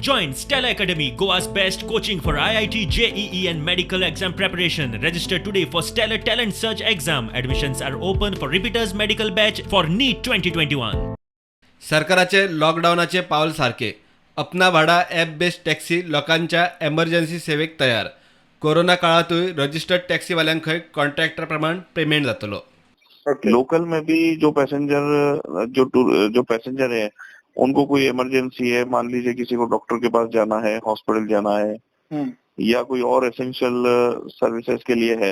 Join Stellar Academy, Goa's best coaching for IIT, JEE, and medical exam preparation. Register today for Stellar Talent Search exam. Admissions are open for repeaters medical batch for NEET 2021. सरकाराचे लॉकडावनाचे पावल सारके अपना भाडा app based taxi लोकांच्या emergency सेवेक तयार. Corona काळातूय registered टॅक्सीवाल्यांकय कॉन्ट्रॅक्टा प्रमाण payment जातलो. ओके. लोकल में भी जो पैसेंजर, जो टूर, जो पैसेंजर है, उनको कोई इमरजेंसी है, मान लीजिए किसी को डॉक्टर के पास जाना है, हॉस्पिटल जाना है या कोई और एसेंशियल सर्विसेज के लिए है,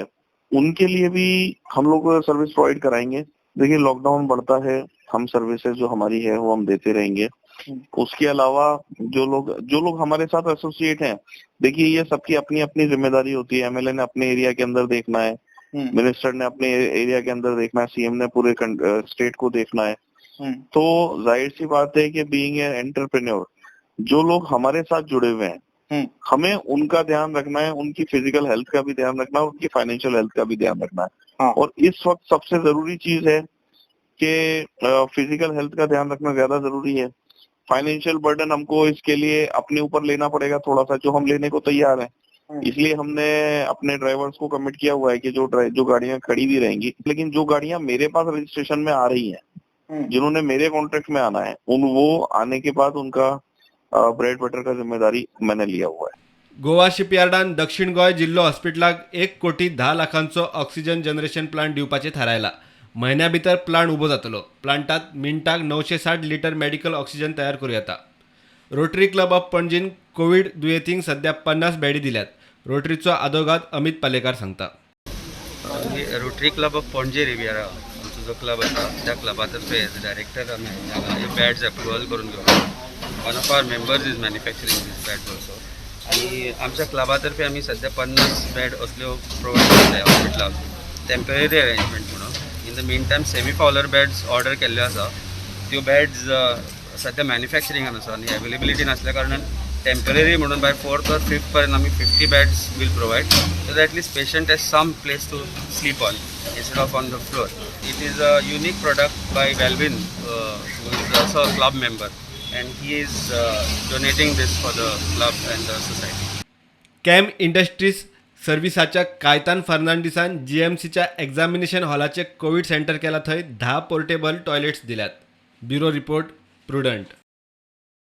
उनके लिए भी हम लोग सर्विस प्रोवाइड कराएंगे. देखिए, लॉकडाउन बढ़ता है, हम सर्विसेज जो हमारी है वो हम देते रहेंगे. उसके अलावा जो लोग हमारे साथ एसोसिएट हैं, देखिए, ये सबकी अपनी अपनी जिम्मेदारी होती है. एमएलए ने अपने एरिया के अंदर देखना है, मिनिस्टर ने अपने एरिया के अंदर देखना है, सीएम ने पूरे स्टेट को देखना है. तो जाहिर सी बात है कि बीइंग ए एंटरप्रेन्योर, जो लोग हमारे साथ जुड़े हुए हैं, हमें उनका ध्यान रखना है, उनकी फिजिकल हेल्थ का भी ध्यान रखना है, उनकी फाइनेंशियल हेल्थ का भी ध्यान रखना है. और इस वक्त सबसे जरूरी चीज है कि फिजिकल हेल्थ का ध्यान रखना ज्यादा जरूरी है. फाइनेंशियल बर्डन हमको इसके लिए अपने ऊपर लेना पड़ेगा थोड़ा सा, जो हम लेने को तैयार हैं. इसलिए हमने अपने ड्राइवर्स को कमिट किया हुआ है कि जो गाड़ियां खड़ी भी रहेंगी, लेकिन जो गाड़ियां मेरे पास रजिस्ट्रेशन में आ रही हैं, जिन्होंने मेरे कॉन्ट्रैक्ट में आना है, उन वो आने के बाद उनका ब्रेड बटर का जिम्मेदारी मैंने लिया हुआ है. गोवा शिपयार्डान दक्षिण गोंय जिल्लो हॉस्पिटलाक 1 कोटी 10 लाखांचो ऑक्सिजन जनरेशन प्लांट दिवपाचें थारायला. म्हयन्या भितर प्लांट उबो जातलो. प्लांटात मिनटाक 960 लिटर मेडिकल ऑक्सिजन तयार करूं येता. रोटरी क्लब ऑफ पणजीन कोवीड दुयेंतींक सध्या 50 बेडी दिल्यात. रोटरीचो आदोगाद अमित पालेकार सांगता. Rotary club of Panaji Riviera आमचो जो क्लब आसा, त्या क्लबा तर्फे एज डायरेक्टर आमी हांगा हे बॅड्स अप्रुवल करून घेवला. One of our members is manufacturing these beds also. आनी आमच्या क्लबा तर्फे आमी सद्या 50 बेड असल्यो प्रोवायड करताय हॉस्पिटलाक, टेम्पररी अरेंजमेंट म्हणून. In the mean time semi Fowler beds order केल्ल्यो आसा. त्यो बेड्स सद्या मॅन्युफॅक्चरिंगान आसा आनी एवेलेबिलिटी नासल्या कारणान टेम्पररी म्हणून बाय फोर्थ ऑर फिफ्थ पर्यंत आमी 50 beds will provide, so that at least patient has some place to sleep on instead of on the floor. It is a unique product by Velvin, who is also a club member, and he is donating this for the club and the society. Cam industries सर्व्हिसाच्या कायतान फर्नांडिसान जीएमसीच्या examination हॉलाचे covid centre केला थंय 10 portable toilets दिल्यात. Bureau report, prudent.